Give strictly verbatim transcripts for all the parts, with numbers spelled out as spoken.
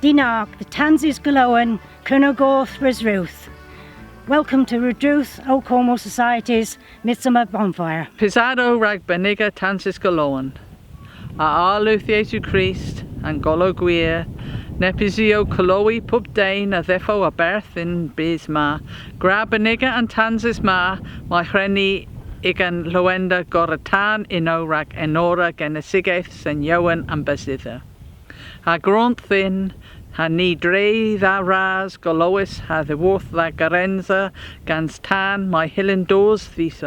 Dynnargh dhe Tansys Golowan, Kernow Goth, Resrudh. Welcome to Redruth Old Cornwall Society's Midsummer Bonfire. Pysadow rag benniga Tansys Golowan. A Arludh Yesu Krist, an golow gwir, neppysi ow kolowi pub den a dheffo a-berth y'n bys ma, gwra benniga an tansys ma, may hwren ni y'gan lowender gorra tan ynno rag enora genesigeth Sen Jowan an Besydhyer. Ha gront dhyn, ha ni dre dha ras golowys ha dhiworth dha gerensa gans tan may hyllyn dos dhis,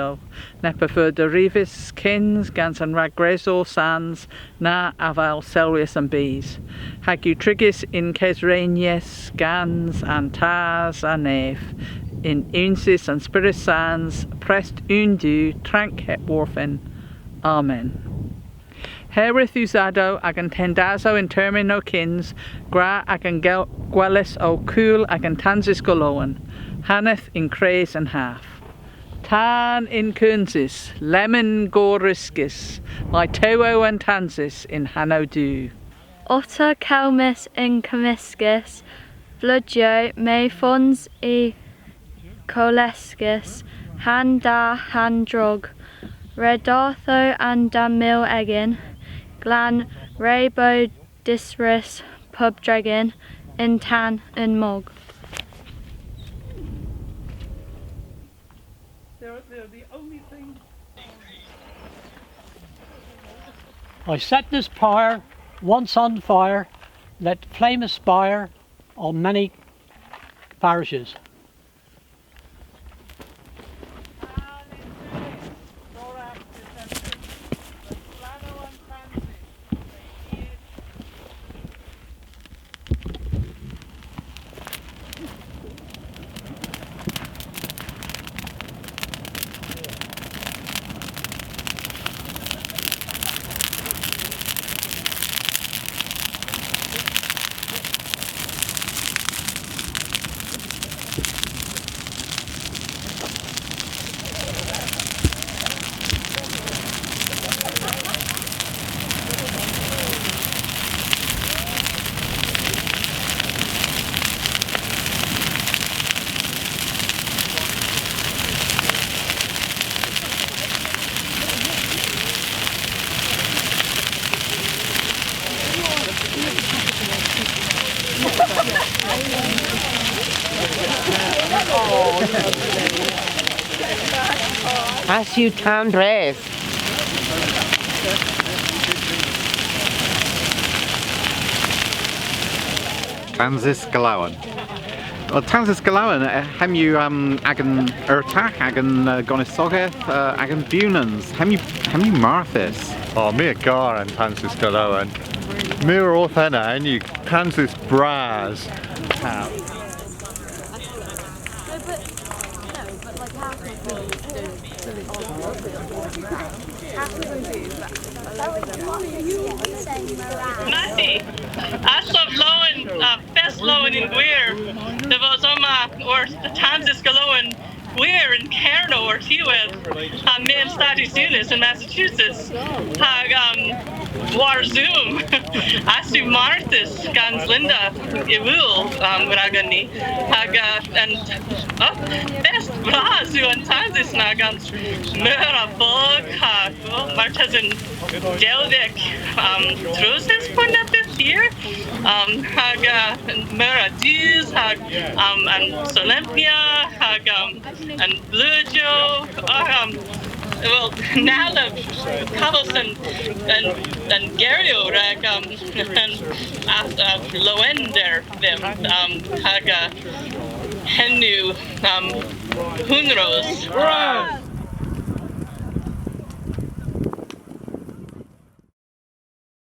neb a veu derivys kyns gans an ragresor sans na avel selwyas an bys, hag yw trigys yn kesrenyans gans an Tas a Nev, yn unses an Spyrys Sans, prest unn Duw, trank heb worfen. Amen. Herwydh usadow agan tendasow y'n termyn o kyns, gwra agan gel-, gweles ow kul agan tansys golowan, haneth yn kres an hav. Tan yn kynsa, lemmyn gorryskys, may tewo an tansys yn hanow Duw. Otta kelmys yn kemyskys, bludyow may fons y koleskys, ha'n da ha'n drog. Re dortho an da mil egin, glan re bo diswrys pub dregyn, yn tan yn mog. They're, they're the only thing. I set this pyre once on fire, let flame aspire on many parishes. Ass yw tan dreth. Tansys Golowan. Wel, Tansys Golowan, eh, hemm yw, um, agan ertach, agan, eh, gonisogeth, eh, agan bewnans. Hemm yw, hemm yw marthys. O, my a gar an Tansys Golowan. My a wor orth henna, henn yw tansys bras. Matthi, ass ov lowen, uh, fest lowen yn hwir, dhe vos omma orth an Tansys Golowan gwir yn Kernow orth diwedh, ha my yn Statys Unys yn Massachusetts, hag, um, war Zoom. Ass yw marthys gans Linda y wul, um, ragon ni. Hag, uh, an, oh, fest bras yw an tansys na gans meur a vog ha, oh, martesen dewdhek, um, trosys po neppyth hir, um, hag, uh, meur a dus, hag, um, an solempnya, hag, um, an bludyow, um, wel, na allav kavos an, an, an geryow rag, um, an, uh, uh, lowender dhymm, um, hag, uh, henn yw, um, hunros.